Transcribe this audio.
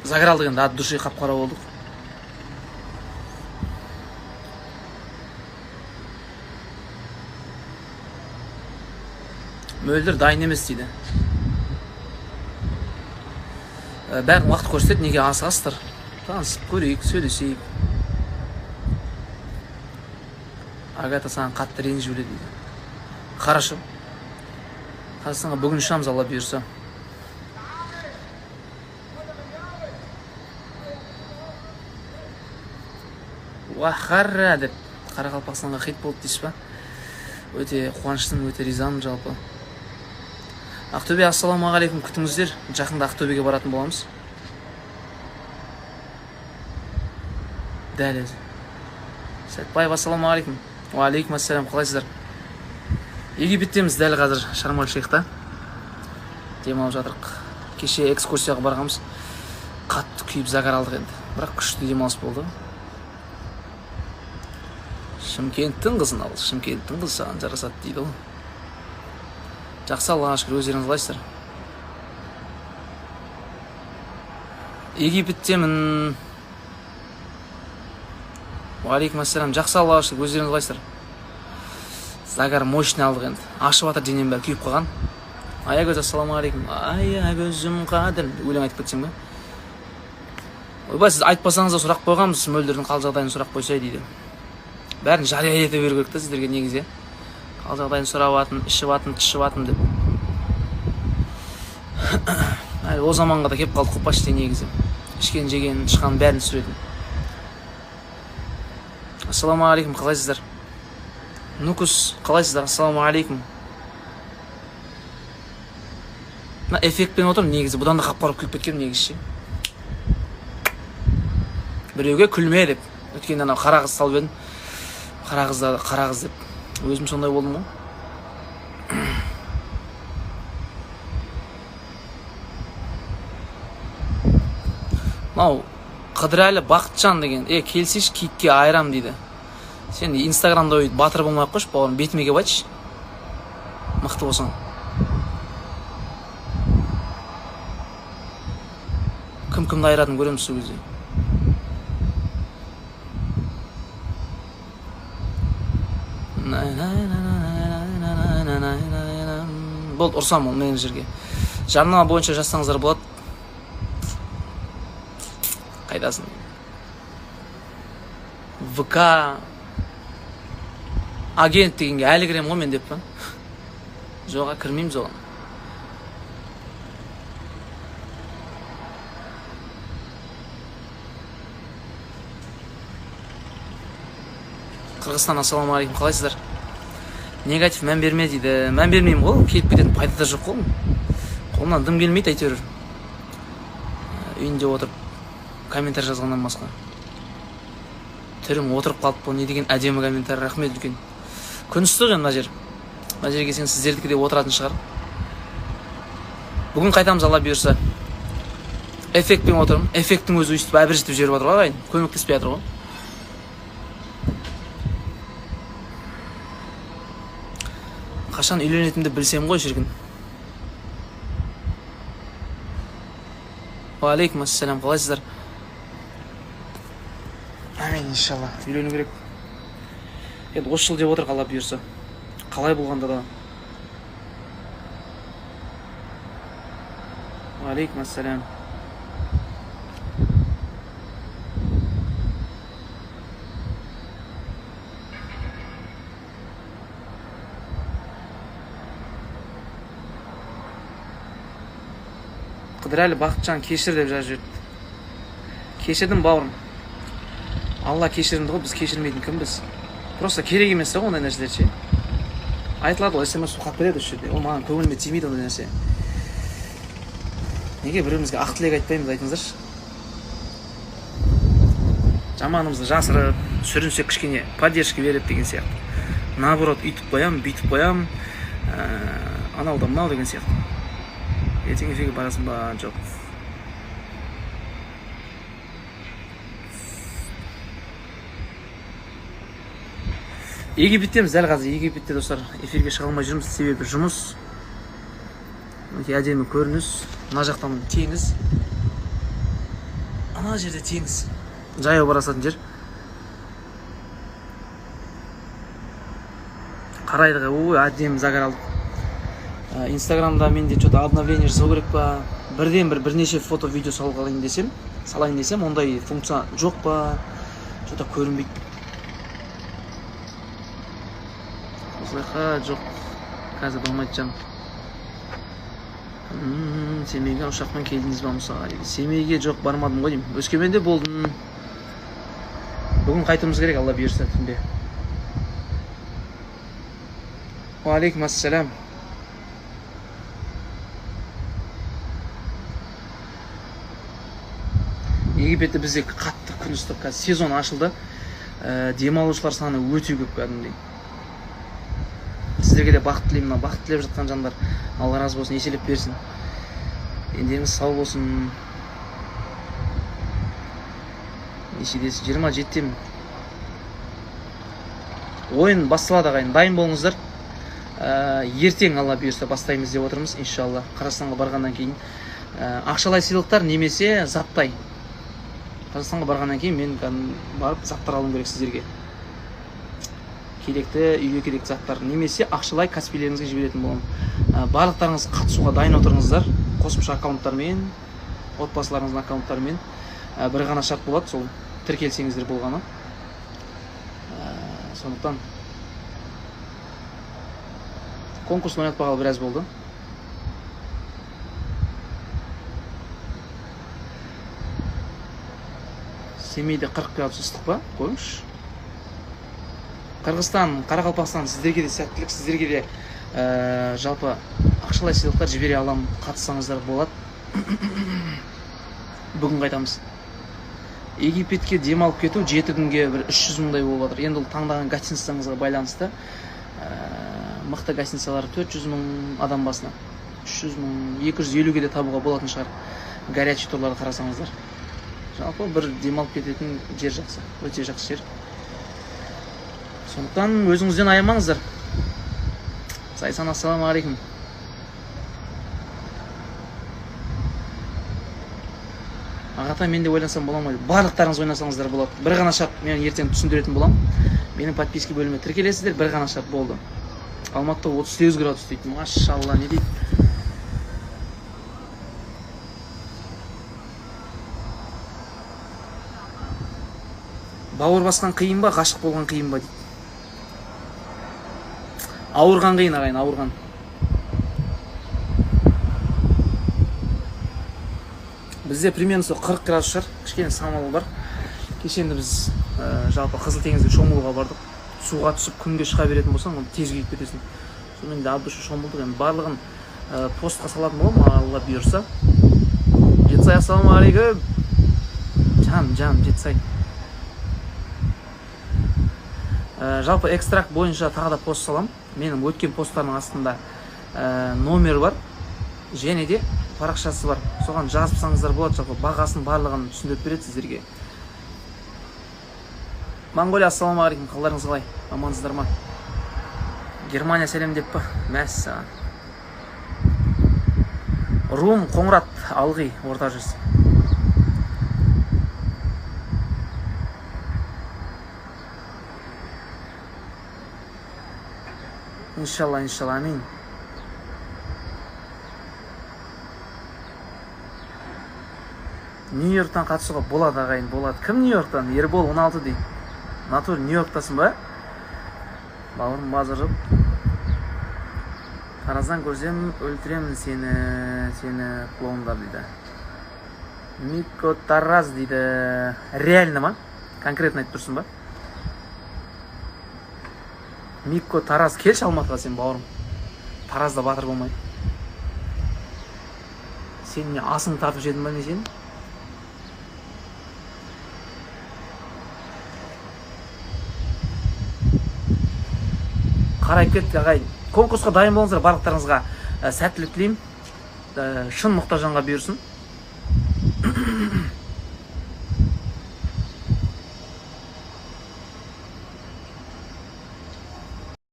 Загар алдық енді, от души қап-қара болдық. Мөлдір дайын емес дейді. Бәрін уақыт көрсетеді, неге асығасыздар? Танысып көрейік, сөйлесейік. Агата саған қатты ренжіп өледі дейді. Хорошо. Қазақстанға бүгін ұшамыз, Алла бұйырса. Уахара деп Қарақалпақстанға хит болды дейсіз ба? Өте қуаныштымын, өте ризамын жалпы. Ақтөбе, ассалаумағалейкум, күтіңіздер. Жақында Ақтөбеге баратын боламыз. Дәл өзі. Сәтбаев, ассалаумағалейкум. Уағалейкум ассалам, қалайсыздар? Египеттеміз дәл қазір, Шарм-эль-Шейхта. Демалып жатырық. Кеше экскурсияға барғанбыз. Қатты күйіп загар алдық енді. Бірақ күшті демалыс болды. Шымкенттің қызын ал, Шымкенттің қызы саған жарасады дейді ғой. Жақсы, Аллаға шүкір, өздеріңіз қалайсыздар? Египеттемін. Уағалейкум ассалам. Жақсы, Аллаға шүкір, өздеріңіз қалайсыздар? Загар мощный алдық енді. Ашып жатыр, денем бәрі күйіп қалған. Аягөз, ассалаумағалейкум. Аягөзім қадір. Өлең айтып кетсең бе? Ойбай, сіз айтпасаңыз да сұрақ қойғанбыз, Мөлдірдің қал жағдайын сұрақ қойсай дейді. Бәрін жария ете беру керек та сіздерге негізі. Қал жағдайын сұрап атын, ішіп атын, тышып атын деп. Әлі о заманға да келіп қалдық қой почти негізі. Ішкен, жеген, тышқан бәрін түсіретін. Ассалаумағалейкум, қалайсыздар? Нукус, қалайсыздар? Ассалаумағалейкум. Мына эффектпен отырмын негізі, бұдан да қап-қара күйіп кеткенмін негізі ше. Біреуге күлме деп. Өткенде анау қара қыз салып едім. Қара қыз да қара қыз деп. Өзім сондай болдым ғой. Мынау Қыдырәлі Бақытжан деген, келсейші киікке айырам дейді. Сен Инстаграмда өйтіп батыр болмай ақ қойшы, бауырым, бетіме келіп айтшы. Мықты болсаң. Кім кімді айыратынын көреміз сол кезде. Болды, ұрсам ол менеджерге. Жарнама бойынша жазсаңыздар болады. Қайдасың? ВК агент дегенге әлі кіремін ғой мен деп па? Жоға, кірмейміз оған. Қырғызстан, ассалаумағалейкум, қалайсыздар? Негатив мән берме дейді. Мән бермеймін ғой, келіп кететін пайда да жоқ қой. Қолымнан дым келмейді әйтеуір. Үйінде отырып комментарий жазғаннан басқа. Түрің отырып қалып бұл не деген әдемі комментарий, рахмет үлкен. Күн ыстық енді мына жер. Мына жерге келсең сіздердікі де отыратын шығар. Бүгін қайтамыз, Алла бұйырса. Эффектпен отырмын. Эффекттің өзі өйстіп әбіржітіп жіберіп жатыр ғой ағайын. Көмектеспей жатыр ғой. Қашан үйленетінімді білсем ғой шіркін. Уағалейкум ассалам, қалайсыздар? Әмин, иншалла. Үйлену керек. Енді осы жыл деп отыр, Алла бұйырса. Қалай болғанда да. Уағалейкум ассалам. Қыдырәлі Бақытжан кешір деп жазып жіберді. Кешірдім бауырым. Алла кешірімді ғой, біз кешірмейтін кімбіз? Просто керек емес та ондай нәрселер ше. Айтылады ғой, смс қалып кетеді осы жерде. Ол маған көңіліме тимейді ондай нәрсе. Неге бір-бірімізге ақ тілек айтпаймыз, айтыңыздаршы. Жаманымызды жасырып, сүрінсек кішкене поддержка беріп деген сияқты. Наоборот, үйтіп қоям, бүйтіп қоям, анау да мынау деген сияқты. Ертең эфирге барасың ба? Жоқ. Египеттеміз дәл қазір. Египетте достар эфирге шыға алмай жүрміз, себебі жұмыс. Өте әдемі көрініс. Мына жақтан теңіз. Ана жерде теңіз. Жаяу бара салатын жер. Қарайдық, ой, әдемі загар алдық. Инстаграмда менде что-то обновление жасау керек па? Бірден бір бірнеше фото, видео салайын десем, ондай функция жоқ па? Что-то көрінбейді. Осылайға жоқ. Қазір болмайды жан. Семейге ұшақпен келдіңіз ба Мұсаға дейді. Семейге жоқ, бармадым ғой деймін. Өскеменде болдым. Бүгін қайтуымыз керек, Алла бұйырса түнде. Уағалейкум ассалам. Египетте бізде қатты күн ыстық, қазір сезон ашылды. Демалушылар саны өте көп кәдімгідей. Сіздерге де бақыт тілеймін, мына бақыт тілеп жатқан жандар Алла разы болсын, еселеп берсін. Дендеріңіз сау болсын. Нешедесіз? 27-темін. Ойын басталады ағайын, дайын болыңыздар. Ертең Алла бұйырса бастаймыз деп отырмыз, иншалла. Қазақстанға барғаннан кейін ақшалай сыйлықтар немесе заттай. Қазақстанға барғаннан кейін мен барып заттар алуым керек сіздерге. Керекті, үйге керекті заттар немесе ақшалай каспилеріңізге жіберетін боламын. Барлықтарыңыз қатысуға дайын отырыңыздар. Қосымша аккаунттармен, отбасыларыңыздың аккаунттарымен. Бір ғана шарт болады, сол тіркелсеңіздер болғаны. Сондықтан конкурс ойнатпағалы біраз болды. Семейде 40 градус ыстық па? Қойыңызшы. Қырғызстан, Қарақалпақстан, сіздерге де сәттілік, сіздерге де жалпы ақшалай сыйлықтар жібере аламын, қатыссаңыздар болады. Бүгін қайтамыз. Египетке демалып кету 7 күнге бір 300 мыңдай болып жатыр. Енді ол таңдаған гостиницаңызға байланысты. Мықты гостиницалар 400 мың адам басына, 300 мың, 250-ге де табуға болатын шығар. Горячий турларды қарасаңыздар. Жалпы бір демалып кететін жер жақсы, өте жақсы жер. Сондықтан өзіңізден аямаңыздар. Зайсан, ассалаумағалейкум. Ағата, мен де ойлансам бола ма? Барлықтарыңыз ойнасаңыздар болады. Бір ғана шарт, мен ертең түсіндіретін боламын. Менің подписка бөліміне тіркелесіздер, бір ғана шарт болды. Алматыда 38 градус дейді. Машалла, не дейді? Бауыр басқан қиын ба, ғашық болған қиын ба дейді. Ауырған қиын ағайын, ауырған. Бізде примерно сол 40 градус шығар, кішкене самал бар. Кеше енді біз жалпы Қызыл теңізге шомылуға бардық. Суға түсіп күнге шыға беретін болсаң, оны тез күйіп кетесің. Сонымен де от души шомылдық. Енді барлығын постқа салатын боламын, Алла бұйырса. Жетісай, ассалаумағалейкум. Жан, Жетісай. Жалпы экстракт бойынша тағы да пост салам. Менің өткен посттарымның астында номер бар, және де парақшасы бар. Соған жазыпсаңыздар болады, жалпы бағасын барлығын түсіндіріп береді сіздерге. Монғолия, ассалаумағалейкум, қалдарыңыз қалай? Амансыздар ма? Германия сәлем деп па? Мәссаған. Рум, Қоңырат, Алғи, Орта жүз. Иншалла, иншалла, амин. Нью-Йорктан қатысуға болады ағайын, болады. Кім Нью-Йорктан? Ербол 16 дейді. Натур Нью-Йорктасың ба? Бауырым базар жоқ. Тараздан көрсем өлтіремін сені клоундар дейді. Мико Тараз дейді. Реально ма? Конкретно айтып тұрсың ба? Микко Тараз, келші Алматыға сен бауырым. Таразда батыр болмай. Сен не асың тартып жедің ба не сен? Қарайып кеттік ағайын. Конкурсқа дайын болыңыздар, барлықтарыңызға сәттілік тілеймін. Шын мұқтаж жанға бұйырсын.